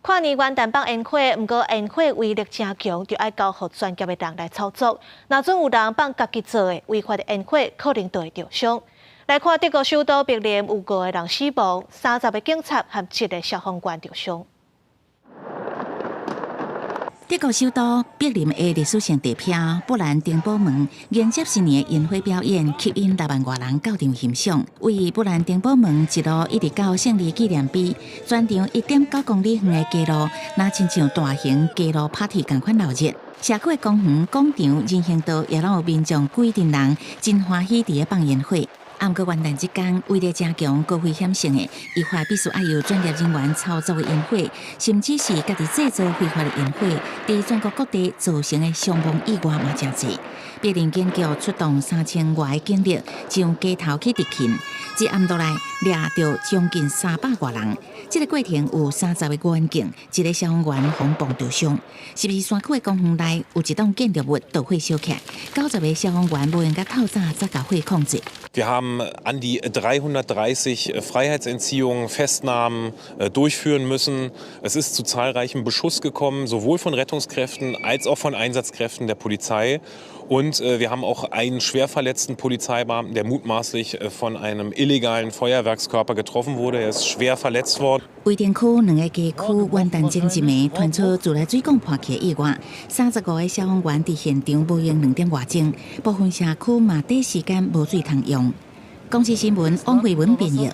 跨年元旦放煙火，毋過煙火威力誠強，就愛交予專業的人來操作。若準有人放家己做的違法的煙火，可能就會著傷。來看德國首都柏林有五個人死亡，30個警察和七個消防員著傷。德國首都柏林的歷史性地標布蘭登堡門迎接新年煙火表演，吸引6萬外人到場欣賞。位布蘭登堡門一路一直到勝利紀念碑，全長1.9公里遠的街路，若親像大型街路 party 仝款鬧熱。社區的公園、廣場、人行道也攏有民眾幾陣人真歡喜佇咧放煙火。毋過元旦這工威力誠強、高危險性的，違法必須愛由專業人員操作的煙火，甚至是家己製造非法的煙火，佇全國各地造成的傷亡意外嘛誠濟。柏林警局出動3000外個警力上街頭去執勤，一暗落來掠著將近300外人。這個過程有30個員警，一個消防員予磅著傷。12山區的公園內有一棟建築物著火燒起來，90個消防員無閒佮透早才共火控制。 Wir haben an die 330 Freiheitsentziehungen, Festnahmen durchführen müssen. Es ist zu zahlreichem Beschuss gekommen, sowohl von Rettungskräften als auch von Einsatzkräften der Polizei. Und wir haben auch einen schwer verletzten Polizeibeamten, der mutmaßlich von einem illegalen Feuerwerkskörper getroffen wurde. Er ist schwer verletzt worden. 威定區兩個街區元旦前一暝傳出自來水管破去的意外，35個消防員佇現場無閒2點外鐘，部分社區嘛短時間無水通用。公視新聞王慧文編譯。